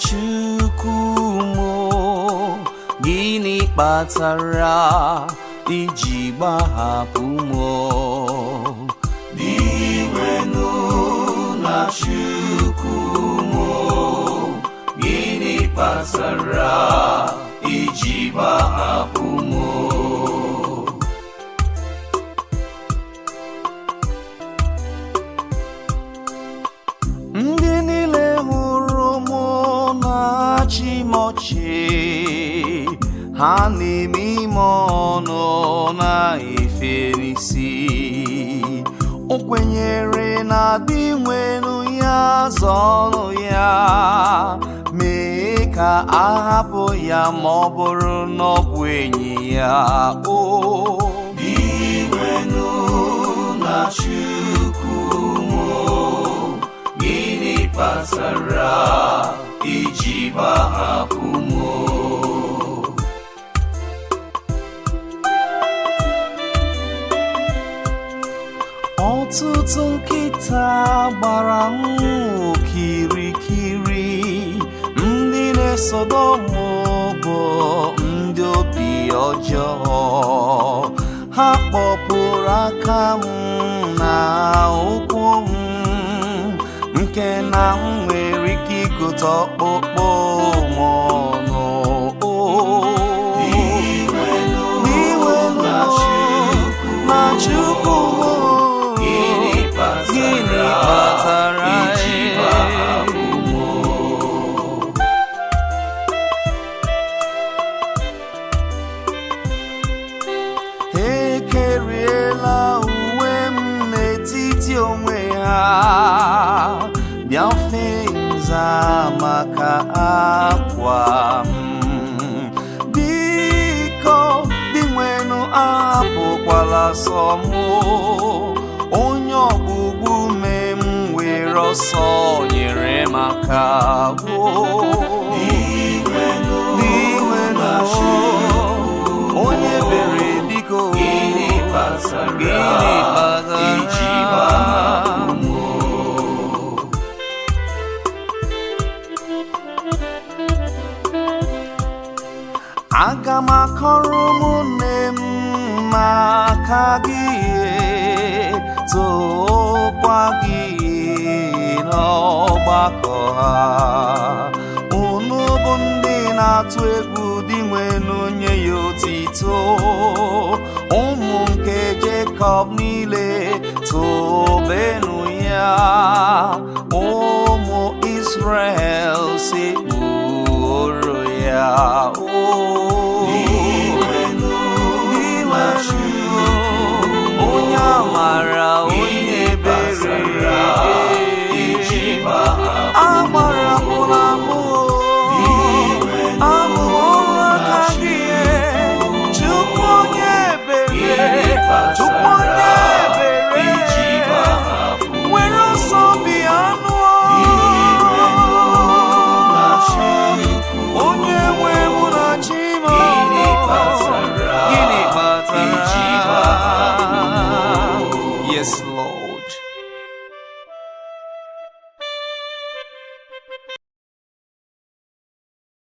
Chukwu mụ, gịnị kpatara iji gbahapụ mụ? Dinwenụ na Chukwu mụ, gịnị kpatara iji gbahapụ mụ? Ndị niile hụrụ mụ na-achị m ọchị, ha na-eme ime ọnụ na-eferisi. O kwenyere na Dinwenụ ya zọnụ ya, mee ka a hapụ ya ma ọ bụrụ na ọ bụ enyi ya. O Dinwenụ na Chukwu mụ, gịnị kpatara iji gbahapụ mụ? Ọtụtụ nkịta gbara m okirikiri, ndị na-esodo m bụ ndị obi ọjọọ. Ha kpọpụrụ aka m na ụkwụ m, nke na m nwere ike ịgụta ọkpụkpụ m ọnụ. Dinwenụ na Chukwu m, Gịnị gịnị kpatara kpatara iji gbahapụ mụ? Ha ekeriela uwe m n'etiti onwe ha, bịa fee nza maka akwa m. Biko Dinwenụ, ahapụkwala sọ m, onye ọgbụgbu me m were ọsọ nyere m aka. O Dinwenụ Dinwenụ, na Chukwu, onye bere, biko, gịnị kpatara gịnị kpatara iji gbahapụ mụ? Aga m akọrọ ụmụnne m maka gị, tokwa gị n'ọgbakọ ha. Unu bụ ndị na-atụ egwu Dinwenụ, nye ya otito. Ụmụ nke Jekọb niile, tobenụ ya. Ụmụ Israel, sekpụrụ.